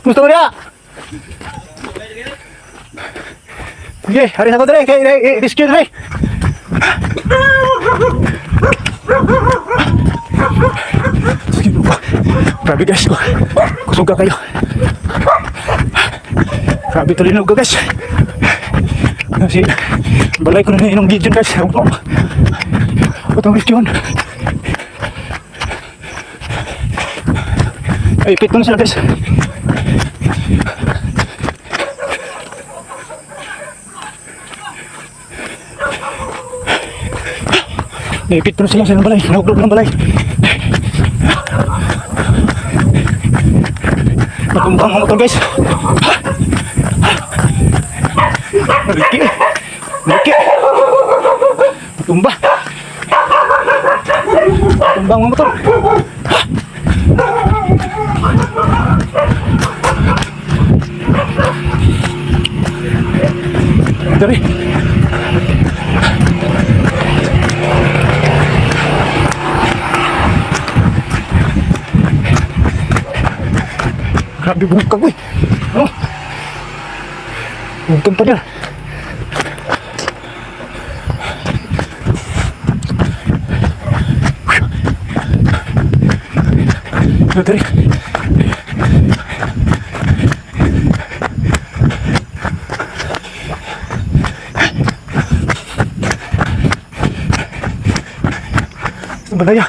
Gusto mo niya? Sige, hari na ko dre. Kay, rescue dre. Sige, ko. Grabe, guys. Kusog ka kayo. Grabe tulinog ko, guys. Kasi balay ko na na inong gideon, guys. Huwag mo. Patong rescue. Ay, ipit ko na sila, guys. Naipit ko na sila sa ilang balay. Nahuglog ng balay. Natumbang ang motor, guys. Naliki. Naliki. Natumba. Natumbang ang motor. Dari. Grabe bungkag, uy. Oh. Bungkag pa niya. Dari. Balaya.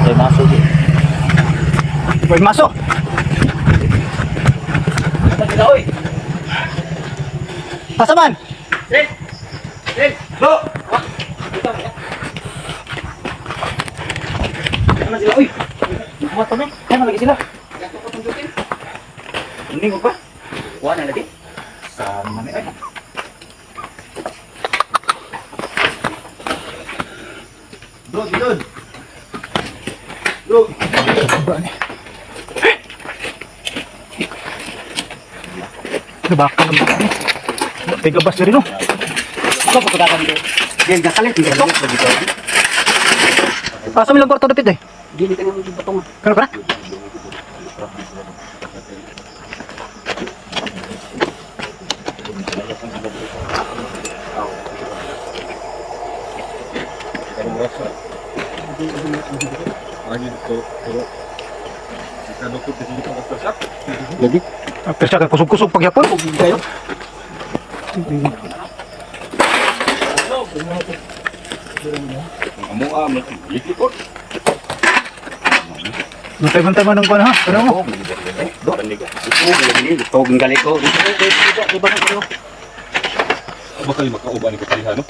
May maso di. May maso. Asa man? Bro! Ano sila? Uy! Buhat pa, men. Kaya malagi sila. Hindi mo pa? Kuha na lagi. Sama ni ay. Bro, dito. Bro. Ba ni? Nabaka na ba ni? Tigabas na rin, oh. Ako pagkakakan dito. Diyan gakalit dito. Asa mi lang kwarto dapit eh. Dili ka naman batong. Kano ka na? Lagi. After siya, kusog-kusog pagyapon. Kayo. Amo ah, likod. Bantay-bantay man ang kuwan ha. Ano mo? Tog gali ko. Baka yung makauban ni kapalihan, no?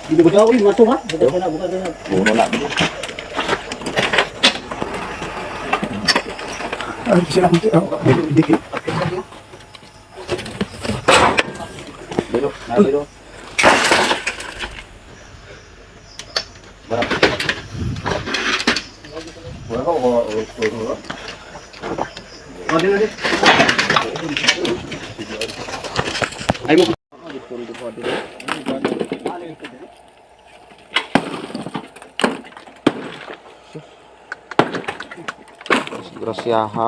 Hindi ko daw mato ha. Buka na, buka na. Buno na. Ay, sila. Oh, di, di. Biro, na biro. Wala ko, wala. Ay mo. Grasyaha.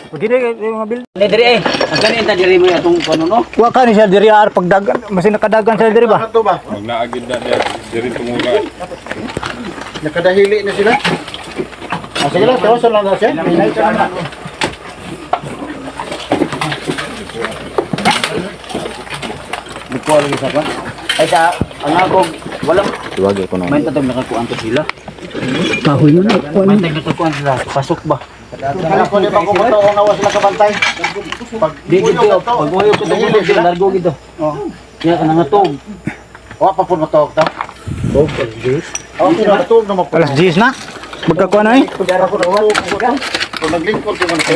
Pagini kay mga build. Ni diri eh. Ang kanin ta diri mo atong kuno no. Wa ka ni siya diri ar pagdagan, masin nakadagan siya diri ba? Ano to ba? Pag naagid na diya, diri tungula. Nakadahili na sila. Ah, sige lang, tawasan lang na siya. Pinay siya na. Diko lagi sa kwan. Ay sa ang ako walang Iwagi ko na. may tatag nakakuan to sila. Kahoy man na. May tatag nakakuan sila. Pasok ba? Kaya ko di ba kung totoo nga wa sila kabantay? Pag Di dito pag uyo ko sa Dahili sila. largo gito. Oh. Kaya ka nangatog. Wa pa po matuog ta. Okay, matuog na Alas 10 na. Magkakuha na eh. Pag naglingkod ko man ko.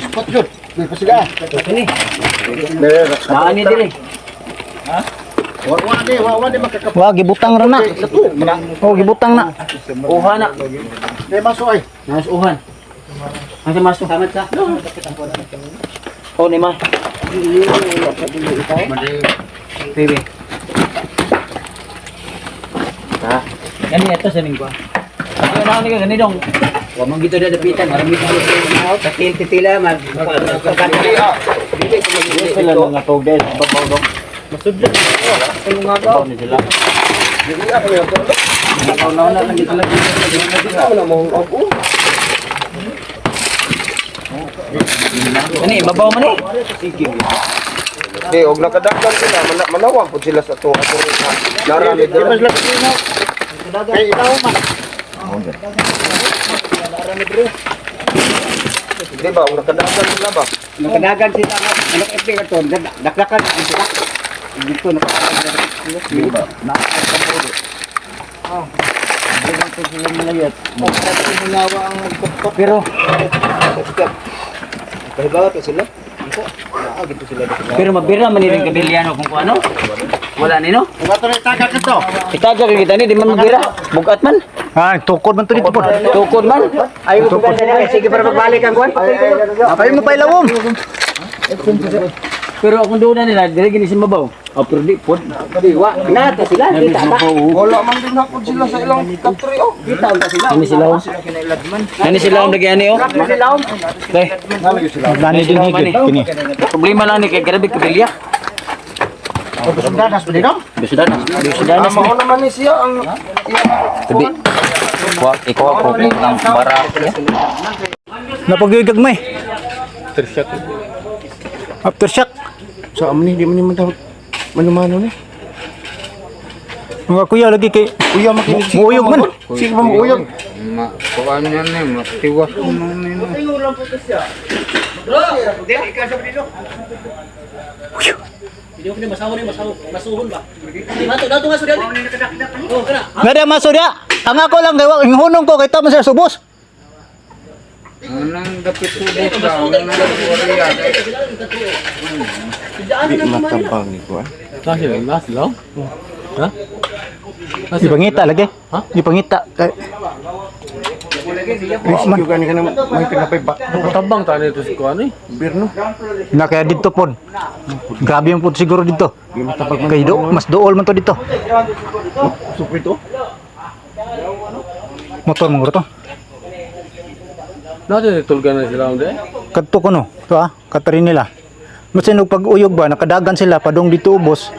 Spot yun. May pasila. Daan ni dire. Wa di, wa di makakap. Wa gibutang ra na. Oh, gibutang na. Uha na. Di maso ay. Nas uhan. Asa maso? Tamat ka. Oh, ni ma. Bebe. Ha? Gani ato sa ningwa. Ako na ni gani dong. Wa man gito da dapitan, marami ko. Katil titila mag. Sila mga tog guys, babaw dong. Masudlot. Babaw ni sila. Nakaw na lang dito lang. Gani babaw man eh. Di og nakadagan sila, manawag pud sila sa tuwa ato rin. Narami Di ba sila kasino? Kay ilaw man. Di ba og nakadagan sila ba? Nakadagan sila nga ano epe ato dakdakan ang sila. Dito nakadagan. Pero Pero mabira man ni rin kabilyano kung ano. Wala ni no. Kung ato na itaga ka to. Itaga kay kita ni di man mabira. Bugat man. Ah, tukod man to dito po. Tukod man. Ayo ko sige para magbalik ang kuan. Ay mo pailawom. Pero akong doon na nila dire gini si mabaw. Oh, pero di pod. Wa nata sila kita ta. Wala man din hapon sila sa ilang top 3 oh. Nani sila oh. Nani sila ang nagyani oh. Dai. Nani din higit kini. Problema lang ni kay grabe kabilya. Sundanas ba dito? Bisudanas. Bisudanas. Mao naman ni siya ang Tabi. Wa ikaw ako ng bara. Napagyoy gagmay. Aftershock. Aftershock. Sa amni di man ni man manumano ni. Mga kuya lagi kay Uya makinig. Muuyog man. Sige ba muuyog? Ma kuan yan ni matiwas ko man ni. Nada maso dia. Ang ako lang kay ang hunong ko kay tama sila subos. Anang dapit subos ba? Anang wariya. Di matabang ni ko. Ipangita lagi. Ipangita. Kay Rescue gani ka na may pinapay ba. Tabang tani ito si kuan eh. Birno. Na kaya dito pod. Grabe yung pod siguro dito. Di matabang man. Kay do, mas dool man to dito. Supit to. Motor man to. Nasa tulgan na sila hindi. Kadto ko no. To ah, katarin nila. Masin og pag-uyog ba nakadagan sila padung dito ubos.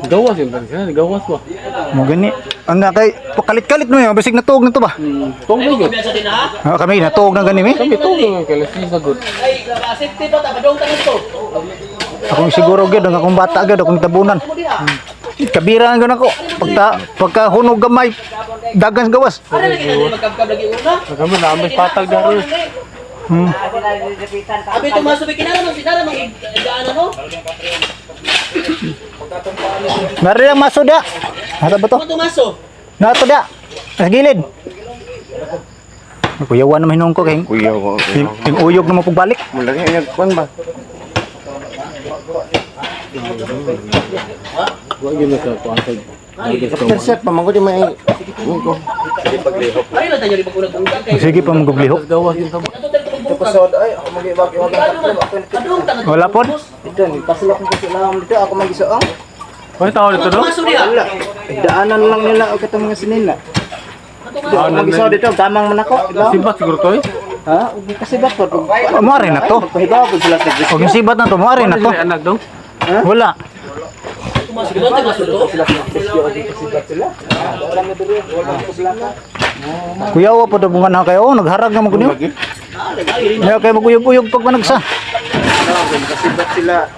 Gawas yun tani sila, gawas ba? Mo gani. Ang na kay pakalit-kalit no yun, basig natuog na to ba? Tungog yun. Ah, kami natuog na gani mi. Kami tungog kay lasi sagot. Akong siguro gyud ang akong bata gyud akong tabunan. Kabira ang ako. Pagka pagka hunog gamay dagan sa gawas. Kami na ambis patag daro. Abi tumaso bi kinala man sinara mang daanan no. Nari lang maso da. Nata ba to? Tumaso. Nato da. Sa gilid. Kuyawan naman hinong ko kay Kuya ko. ting uyog naman pagbalik. Mulaki ang kuan ba? Wa gyud na sa kuan sa After set pa man ko di may ko. Ari lang tayo ribag unag ungkag kay. Sige pa maguglihok. gawas yun tama. Ato tayo tubog. ay ako magibag-ibag. Adung tanga. Wala pod. Dito ako magisoong. Hoy tao dito no? Tumaso diha. Daanan lang nila og katong mga sinila. Dito ako magisoong dito, tamang man ako. Sibat siguro to eh. Ha? Ug kasi ba po? Muari na to. Pahibaw po sila sa Og yung sibat na to, muari na to. Sila anak dong. Wala. Tumaso diba tumaso to. Kuyawa po bunga na kayo. Oh, nagharag naman ko niyo. Kaya kayo maguyog-uyog pag managsa. Kasibat sila.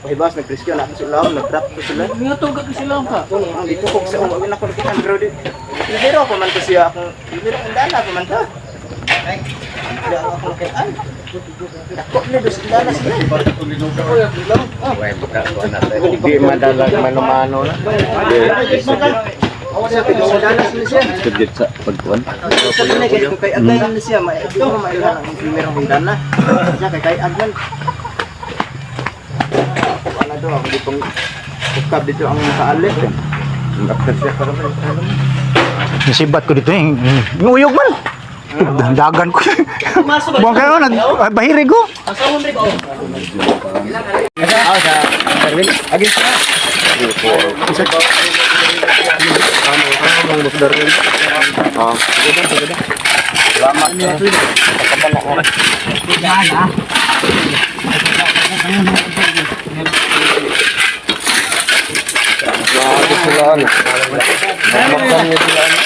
Pahibas nag-rescue na ako sila, nag-trap ko sila. Nga tong ka sila ka. Ang dito ko sa uwag na ko nakitaan pero di. Pero pa man to siya akong pero ang dana pa man to. Ay, wala ako nakitaan. Dako ni dos dana sila. Di madalag mano-mano na. Siya kay dala siya. Subject sa pagkuan. Sa kanya kay kung kay agay na siya, may ito mailhan ang primerong hindana. Siya kay kay agman. Wala do ako ditong ukab dito ang makaalit. After siya para man. Nasibat ko dito eh. Yung uyog man. Dagan ko. Buang kayo, nag, bahirig ko. Sila ano. Mamaktan niya sila ano.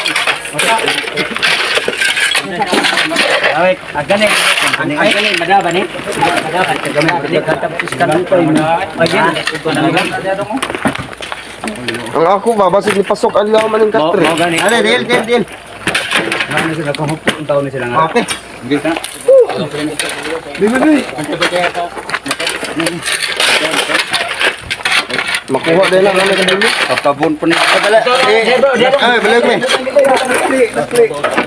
Awit, agani. Agani, madaban eh. Madaban. Ang ako ba basig ni pasok ang laman ng katre. Ale, deal, deal, deal. Okay. Di di. Makuha din lang kami kadili. Kapabon po ni. Ay, balik me.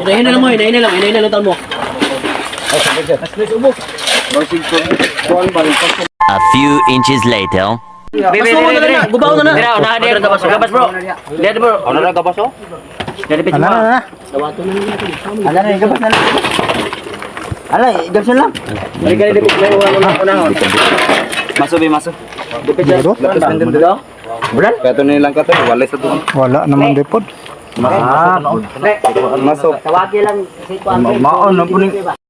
Inahin na lang mo, inahin na lang, inahin na lang taon mo. A few inches later. Baso mo na lang, gubaw na na. Gabas bro. Dito bro. Ano na gabas oh? Ala na na. Ala na, gabas na lang. Ala, gabas na lang. Maso be maso. Dito? Kato nilang kato, walay sa tuon. Wala naman depod. Maso. Tawagi lang si Maon na po ni.